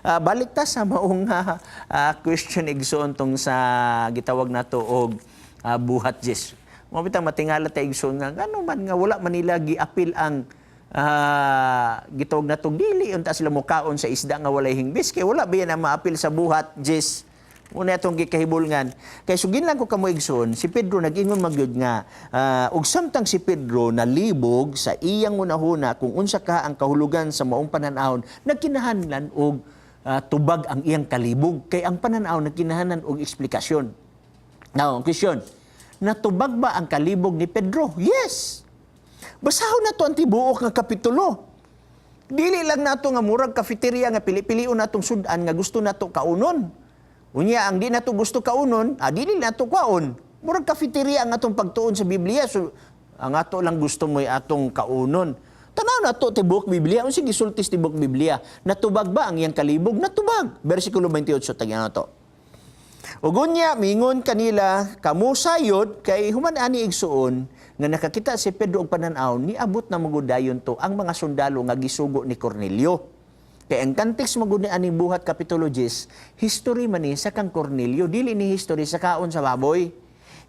Balik ta sa maong question, igsoon, tong sa gitawag nato og Buhat 10. Mao bitang matingala ta, igsoon, nga ngano man nga wala man nila giapil ang gitawag nato dili unta sila mukaon sa isda nga walay hingbis, kay wala ba yan ang maapil sa Buhat 10. Muna atong gikahibulngan. Kay sugin lang ko kamo, igsoon, si Pedro nag-ingon magyud nga ug samtang si Pedro nalibog sa iyang hunahuna kung unsa ka ang kahulugan sa maong panan-awon, nagkinahanglan og tubag ang iyang kalibog, kay ang panan-aw nagkinahanglan og eksplikasyon. Now, ang question, natubag ba ang kalibog ni Pedro? Yes. Basahon nato ang tibuok nga kapitulo. Dili lang nato nga murag cafeteria nga pili-pilion natong sudan nga gusto nato kaunon. Unya ang di nato gusto kaunon, dili nato kwaon. Murag cafeteria ang atong pagtuon sa Biblia. So, ang ato lang gusto mo'y atong kaunon. Tanaw nato tibuok Biblia. Unsa gisulti sa tibuok Biblia? Natubag ba ang iyang kalibog? Natubag. Versikulo 28, tagyan nato. Ug unya mingon kanila, "Kamo sayod," kay human ani, igsuon, nga nakakita si Pedro og panan-aw, niabot na magudayon to ang mga sundalo nga gisugo ni Cornelio. Kay ang context magud ni aning Buhat kapitulo 10, history man ni sa kang Cornelio, dili ni history sa kaon sa baboy.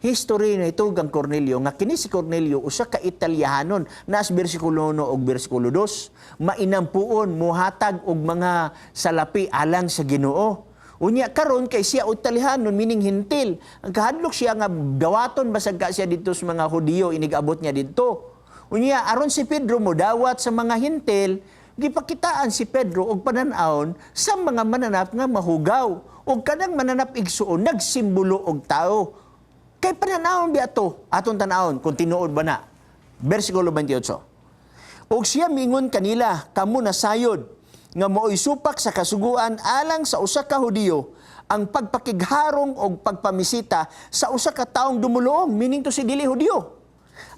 History na ito kang Cornelio, nga kini si Cornelio usa ka Italyahanon, naas bersikulo 1 ug bersikulo 2, mainampuon, muhatag og mga salapi alang sa Ginoo. Unya karon kay siya Italyahanon, meaning Hentil. Ang kahadlok siya nga dawaton basag ka siya didto sa mga Hudiyo inigabot niya didto. Unya aron si Pedro modawat sa mga Hentil, gipakitaan si Pedro og panan-awon sa mga mananap nga mahugaw. Og kanang mananap, igsuon, nagsimbolo og tao. Kay pananawon biya to, atong tanawon kung tinuod ba na. Versikulo 28. Og siya mingon kanila, "Kamo nasayod nga maoy supak sa kasuguan alang sa usa ka Hudiyo ang pagpakigharong og pagpamisita sa usa ka taong dumuluong," meaning to si dili Hudiyo.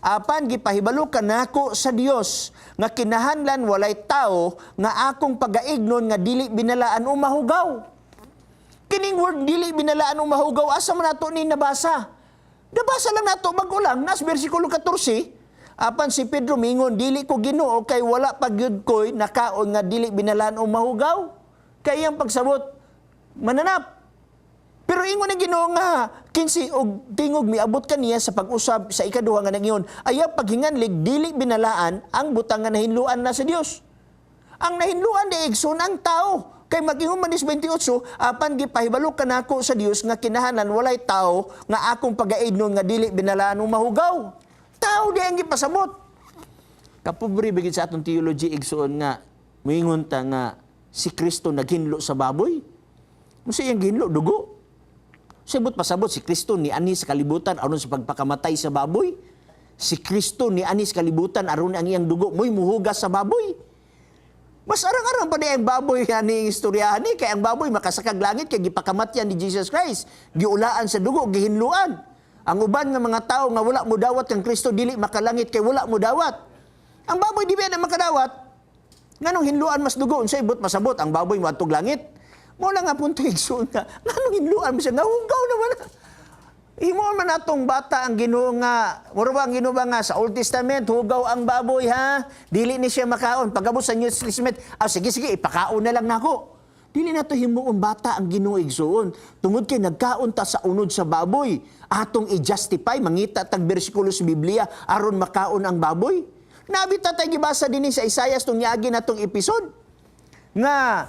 "Apan gipahibalo kanako sa Dios nga kinahanglan walay tao nga akong pagaignon nga dili binalaan o mahugaw." Kining word "dili binalaan o mahugaw", asa man nato ni nabasa? Nabasa lang nato bag-o lang nas bersikulo 14. Apan si Pedro mingon, "Dili ko, Ginoo, kay wala pa gyud ko'y nakaon nga dili binalaan o mahugaw." Kay iyang pagsabot mananap. Pero ingon ang Ginoo nga 15, og tingog miabot kaniya sa pag-usab sa ikaduha nga nangiyon, "Ayaw paghinganlig dili binalaan ang butang nga nahinluan na sa Dios." Ang nahinluan ni, igsoon, ang tao. Kay mag-ingon man is 28, "Apan gipahibalo kanako sa Dios nga kinahanglan walay tao nga akong pagaignon nga dili binalaan o mahugaw." Tao di ang gipasabot. Kapobre bigid sa atong theology, igsoon, nga moingon ta nga si Kristo naghinlo sa baboy. Mo iyang gihinlo dugo. Sabot pasabot si Kristo ni ani sa kalibutan aron sa pagpakamatay sa baboy. Si Kristo ni ani sa kalibutan aron ang iyang dugo mo'y muhugas sa baboy. Mas arang-arang pa ni ang baboy ani istoryahan ni, kay ang baboy makasakag langit kay gipakamatyan ni Jesus Christ. Giulaan sa dugo, gihinluan. Ang uban nga mga tao nga wala mo dawat kang Kristo dili makalangit kay wala mo dawat. Ang baboy di ba na makadawat? Nganong hinluan mas dugo? Unsay ibot masabot ang baboy moadtog langit? Mo lang nga punto, igsoon, nga nganong hinluan mo siya nga hugaw naman. Himo man natong bata ang Ginoo nga mura ba ang Ginoo ba nga sa Old Testament hugaw ang baboy ha, dili ni siya makaon. Pagabot sa New Testament, ah, sige sige, ipakaon na lang nako. Dili nato himuon bata ang Ginoo, igsoon, tungod kay nagkaon ta sa unod sa baboy, atong i-justify, mangita tag bersikulo sa Biblia aron makaon ang baboy. Nabi ta tay gibasa dinhi sa Isaias tong niagi natong episode nga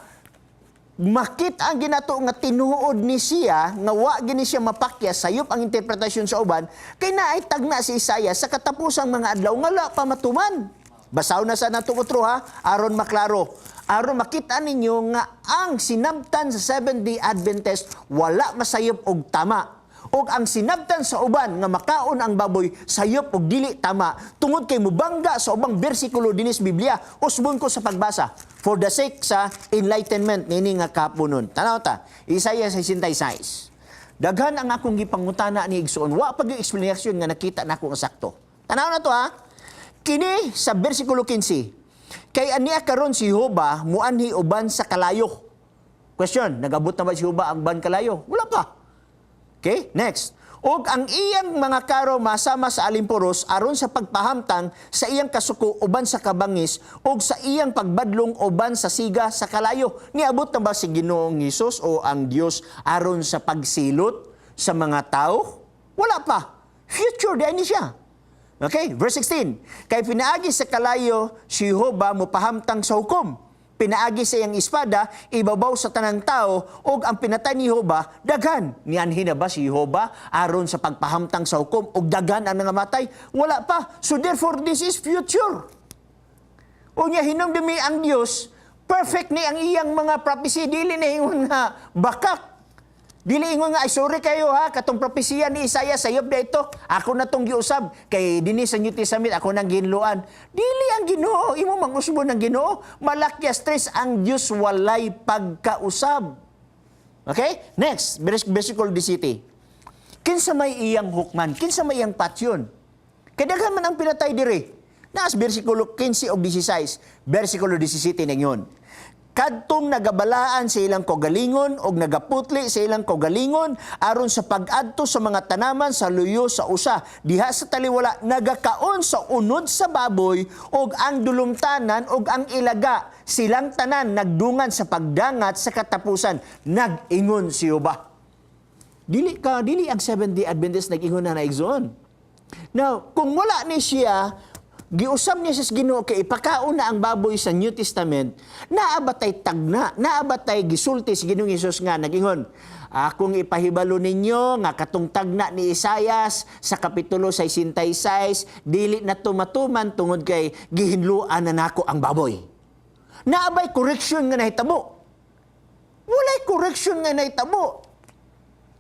makita ang ginato nga tinuod ni siya nga wa gini siya mapakya, sayop ang interpretasyon sa uban, kay naay tagna si Isaiah sa katapusang mga adlaw nga la pa matuman. Basahon na sa nato otro ha, aron maklaro, aron makita ninyo nga ang sinabtan sa Seventh-day Adventist wala masayop og tama og ang sinabtan sa uban nga makaon ang baboy sayop og dili tama, tungod kay mubangga sa ubang bersikulo dinis Biblia. Usbon ko sa pagbasa for the sake sa enlightenment nini nga kapunon. Tanaw ta Isaiah 66. Daghan ang akong gipangutana ni, igsoon, wa pa gyud explanation nga nakita nako nga sakto. Tanaw na to ha, kini sa bersikulo 15, kay ania karon si Jehova muanhi uban sa kalayo. Question, nagabot na ba si Jehova ang ban kalayo? Wala pa. Okay, next. Ug ang iyang mga karo masama sa alimpuros aron sa pagpahamtang sa iyang kasuko uban sa kabangis ug sa iyang pagbadlong uban sa siga sa kalayo. Niabot na ba si Ginoong Hesus o ang Dios aron sa pagsilot sa mga tao? Wala pa. Future diay ni siya. Okay, verse 16. Kay pinaagi sa kalayo si Jehova mopahamtang sa hukom. Pinaagi sa iyang espada ibabaw sa tanang tao ug ang pinatay ni Jehova daghan. Nianhi na ba si Jehova aron sa pagpahamtang sa hukom ug daghan ang nangamatay? Wala pa. So therefore, this is future. Unya hinumdumi ang Dios, perfect ni ang iyang mga prophecy, dili na ingon nga bakak. Dili ingon nga, "Ay, sorry kayo ha, katong propesiya ni Isaiah sayop na ito. Ako na tong giusab kay dinhi sa New Testament ako nang gihinloan." Dili ang Ginoo, imo mang-usbon ang Ginoo. Malakias 3, ang Dios walay pagkausab. Okay? Next, versikulo 17. Kinsa may iyang hukman? Kinsa may iyang patyon? Kay daghan man ang pinatay diri. Naas versikulo 15 o 16, versikulo 17 ningon. Kadtong nagabalaan sa ilang kaugalingon og nagaputli sa ilang kaugalingon aron sa pag-adto sa mga tanaman sa luyo sa usa diha sa taliwala, nagakaon sa unod sa baboy og ang dulumtanan og ang ilaga, silang tanan nagdungan sa pagdangat sa katapusan, nag-ingon si Jehova. Dili ka, dili ang Seventh-day Adventist nag-ingon na, igsoon. Now, kung wala ni siya, giusab niya sa Ginoo kay ipakaon na ang baboy sa New Testament, naa ba tay tagna, naa ba tay gisulti si Ginoong Hesus nga nag-ingon, "Akong ipahibalo ninyo nga katong tagna ni Isayas sa kapitulo 66 dili na tumatuman tungod kay gihinluan na nako ang baboy"? Naa bay correction nga nahitabo? Walay correction nga nahitabo.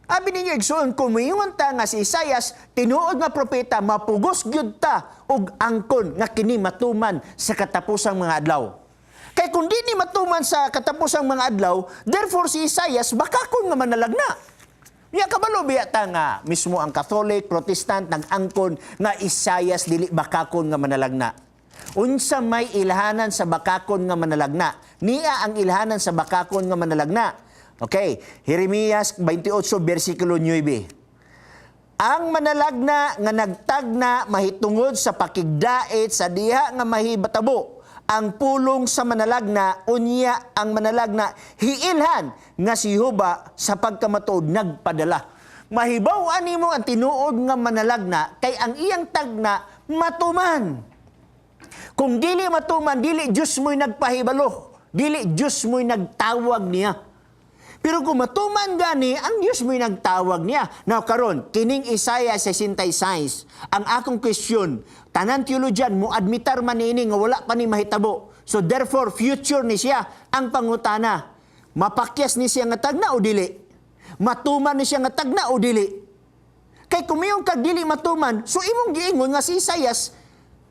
Abi ninyo, igsoon, kung muingon ta nga si Isayas tinuod nga propeta, mapugos gyud ta og angkon nga kini matuman sa katapusang mga adlaw. Kay kung di ni matuman sa katapusang mga adlaw, therefore si Isayas bakakon nga manalagna. Nya kabalo biya ta nga mismo ang Catholic, Protestant nag-angkon nga Isayas dili bakakon nga manalagna. Unsa may ilhanan sa bakakon nga manalagna? Nia ang ilhanan sa bakakon nga manalagna. Okay, Jeremias 28 versikulo 9. Ang manalagna nga nagtagna mahitungod sa pakigdait sa diha nga mahibatabo ang pulong sa manalagna, unya ang manalagna hiilhan nga si Jehova sa pagkamatuod nagpadala. Mahibaw-an nimo ang tinuod nga manalagna kay ang iyang tagna matuman. Kung dili matuman, dili Diyos mo'y nagpahibalo. Dili Diyos mo'y nagtawag niya. Pero kung matuman gani, ang Diyos mo'y nagtawag niya. Now karon, kining Isaiah 66, ang akong question, tanan theologian mo admitar man niini nga wala pa ni mahitabo. So therefore, future ni siya. Ang pangutana, mapakyas ni siya nga tagna o dili? Matuman ni siya nga tagna o dili? Kay kung mayong kag dili matuman, so imong giingon nga si Isaias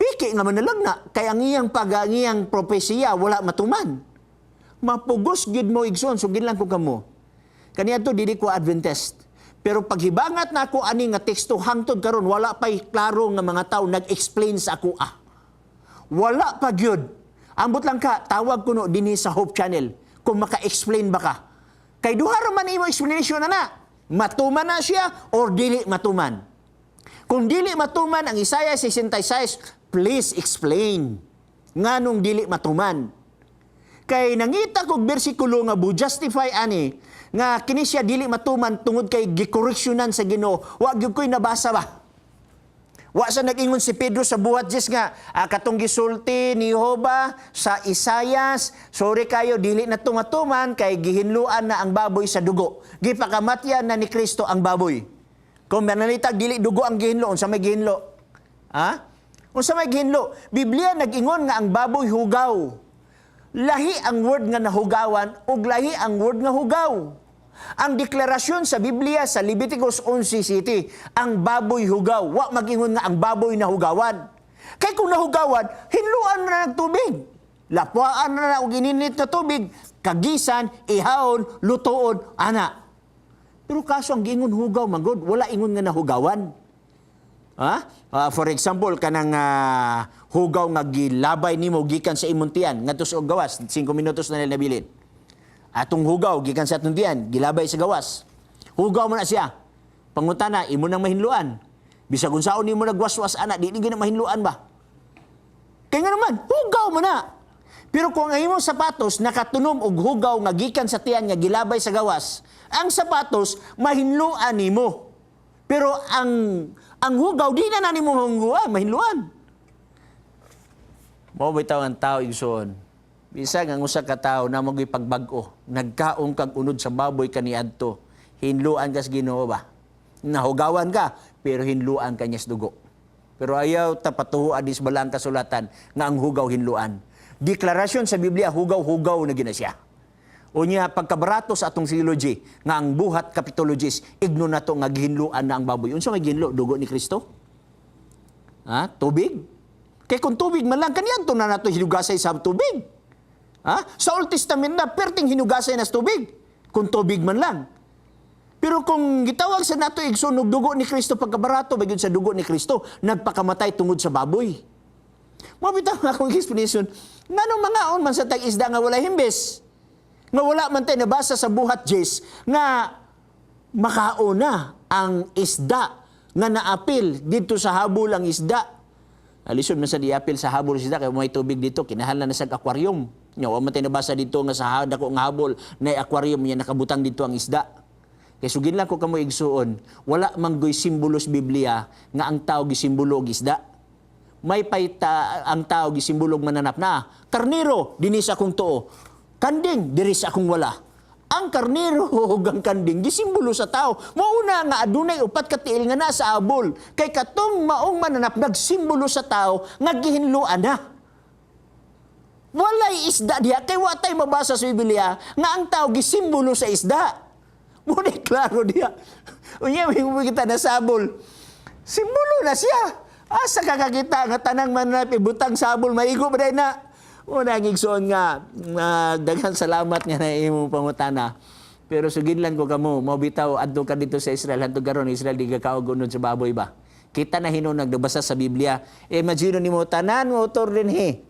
piki nga manalagna kay ang iyang propesiya wala matuman. Mapugos gyud mo, igsoon, sugid lang ko kamo. Kaniadto dili ko Adventist. Pero paghibangat na ako ani nga teksto, hangtod karon wala pay klaro nga mga tao nag-explain sa ako ah. Wala pa gyud. Ambot lang ka, tawag kuno dinhi sa Hope Channel kung maka-explain ba ka. Kay duha ra man imo explanation na na. Matuman na siya or dili matuman. Kung dili matuman ang Isaiah 66, please explain nganong dili matuman. Kay nangita kog bersikulo nga bu justify ani nga kini siya dili matuman tungod kay gikoreksyonan sa Ginoo. Wa gyud ko'y nabasa ba. Wa sa nag-ingon si Pedro sa Buhat 10 nga katong gisulti ni Jehova sa Isayas, sorry kayo, dili na tumatuman kay gihinluan na ang baboy sa dugo. Gipakamatyan na ni Kristo ang baboy. Kung manalitag dili dugo ang gihinlo, unsa may gihinlo? Ha? Unsa may gihinlo? Biblia nag-ingon nga ang baboy hugaw. Lahi ang word nga nahugawan ug lahi ang word nga hugaw. Ang deklarasyon sa Biblia sa Leviticus 11:7, ang baboy hugaw. Wa mag-ingon nga ang baboy nahugawan. Kay kung nahugawan, hinluan na ng tubig. Lapwaan na na og ininit na tubig, kagisan, ihawon, lutoon, ana. Pero kaso ang giingon hugaw man gud, wala ingon nga nahugawan. Ha? For example, kanang hugaw nga gilabay nimo gikan sa imong tiyan ngadto sa gawas, 5 minutos na nila nabilin. Atong hugaw gikan sa atong tiyan, gilabay sa gawas. Hugaw mo na siya. Pangutana, imo nang mahinluan. Bisag unsaon nimo nagwaswas ana, di ni na mahinluan ba? Kaya nga naman, hugaw man na. Pero kung ang imong sapatos nakatunom og hugaw nga gikan sa tiyan nga gilabay sa gawas, ang sapatos mahinluan nimo. Pero ang hugaw di na nimo mahinluan, mahinluan. Mao bitaw ang tao, igsoon. Bisag ang usa ka tawo na mo'y pagbag-o, nagkaon kag unod sa baboy kaniadto, hinluan kas Ginoo ba? Nahugawan ka, pero hinluan ka niya sa dugo. Pero ayaw ta patuhuan dis balang kasulatan nga ang hugaw hinluan. Deklarasyon sa Biblia, hugaw-hugaw na gina siya. Unya pagkabarato sa atong theology nga ang Buhat Kapitulo 10 igno nato nga gihinluan na ang baboy. Unsa may gihinlo? Dugo ni Kristo? Ha? Tubig? Kay kung tubig man lang kaniadto na nato hinugasay sa tubig. Ha? Sa Old Testament na perting hinugasay na sa tubig. Kung tubig man lang. Pero kung gitawag sa nato igsoon og dugo ni Kristo, pagkabarato ba gyud sa dugo ni Kristo nagpakamatay tungod sa baboy. Mao bitaw nga akong explanation, nganong mangaon man sa tag isda nga wala himbis? Nga wala man tay nabasa sa Buhat 10 nga makauna ang isda nga naapil dito sa habol ang isda. Alisod man sa diapil sa habol isda kay may tubig dito, kinahanglan na sa aquarium. Nya wa man tay nabasa dito nga sa dako nga habol na aquarium niya nakabutang dito ang isda. Kay sugin lang ko kamo, igsuon, wala man goy simbolo sa Biblia nga ang tao gisimbolo og isda. May payta ang tao gisimbolo og mananap na. Karniro dinhi sa akong tuo. Kanding diri sa akong wala. Ang karniro ug ang kanding gisimbolo sa tao. Mauna nga adunay upat ka tiil nga nasa abol. Kay katong maong mananap nagsimbolo sa tao nga gihinluan na. Walay isda diha kay wa tay mabasa sa Biblia nga ang tao gisimbolo sa isda. Muna klaro diha. Unya may kita na sabol. Simbolo na siya. Asa ka kakita nga tanang mananap ibutang sabol maigo ba day na? Una ang igsoon nga daghan salamat nga na imong pangutana. Pero sugidlan ko kamo, mao bitaw adto ka dito sa Israel, hantod karon Israel di ka kaog unod sa baboy ba. Kita na hinuon nagbasa sa Biblia. Imagine nimo tanan mo author dinhi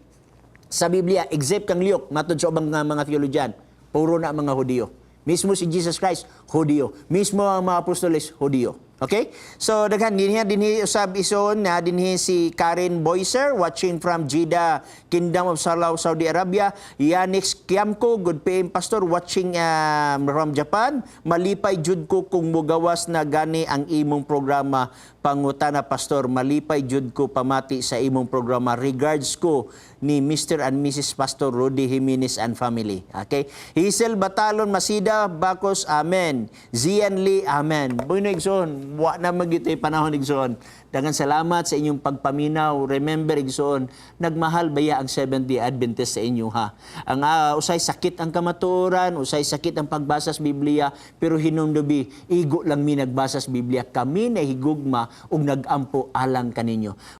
sa Biblia, except kang Luke, matod sa ubang mga theologian, puro na mga Hudiyo. Mismo si Jesus Christ, Hudiyo. Mismo ang mga apostoles, Hudiyo. Okay? So daghan dinhi dinhi usab ison na dinhi si Karen Boyser watching from Jeddah, Kingdom of Salau, Saudi Arabia. Yanix Kiamko, good PM, Pastor, watching from Japan. Malipay jud ko kung mugawas na gani ang imong programa. Pangutana, Pastor, malipay jud ko pamati sa imong programa. Regards ko ni Mr. and Mrs. Pastor Rudy Jimenez and family. Okay? Hazel Batalon Masida Bakos, amen. Zian Lee, amen. Bueno, igsoon, wa na magito'y panahon, igsoon. Daghang salamat sa inyong pagpaminaw. Remember, igsoon, nagmahal baya ang Seventh-day Adventist sa inyo ha. Ang usay sakit ang kamatuoran, usay sakit ang pagbasa sa Biblia, pero hinumdubi, igo lang mi nagbasa sa Biblia. Kami nahigugma ug nagampo alang kaninyo.